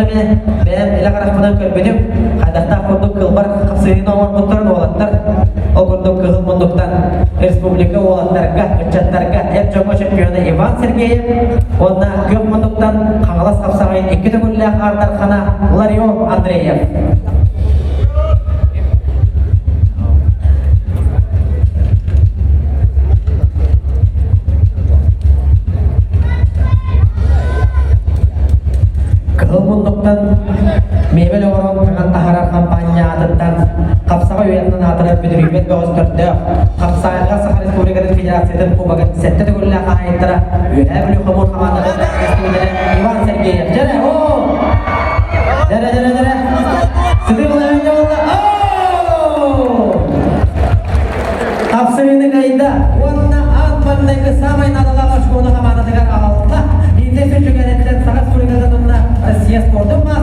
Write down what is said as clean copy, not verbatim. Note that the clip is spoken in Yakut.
эмэ бэйэм илэ харахпынан көрбүтүм. Хайдахтаах курдук кылбар хапсыһыыны оҥорбуттарын уолаттар. Ол курдук кыһыл муннуктан республика уолаттарга, ыччаттарга эр дьоҥҥо чемпиона Иван Сергеев уонна күөх муннуктан Хаҥалас хапсаҕайын икки төгүллээх аардархана Ларион Андреев. Кыһыл муннуктан миэбэл оҥорон таҥан таһаарар хампаанньа аатыттан хапсаҕай уйаннан аатырар бүдүрүйбэт бөҕөстөрдөөх Хапсаайга Саха Республикатын Федерациятын Кубогын сэттэ төгүллээх хаһаайыттара Үөһээ Бүлүү хомуур хамаандатын представителэ Иван Сергеев. Дьэрэ, оо! Дьэрэ, дьэрэ, дьэрэ! Сытыы балаһыанньа буолла. Оо! Хапсыһыыны кыайда уонна аан маҥнайгы саамай наадалаах оскуола хамаандатыгар аҕалла. Инде сүрдүгэнэттэн Саха Республикатын уонна Россия спордун маастара.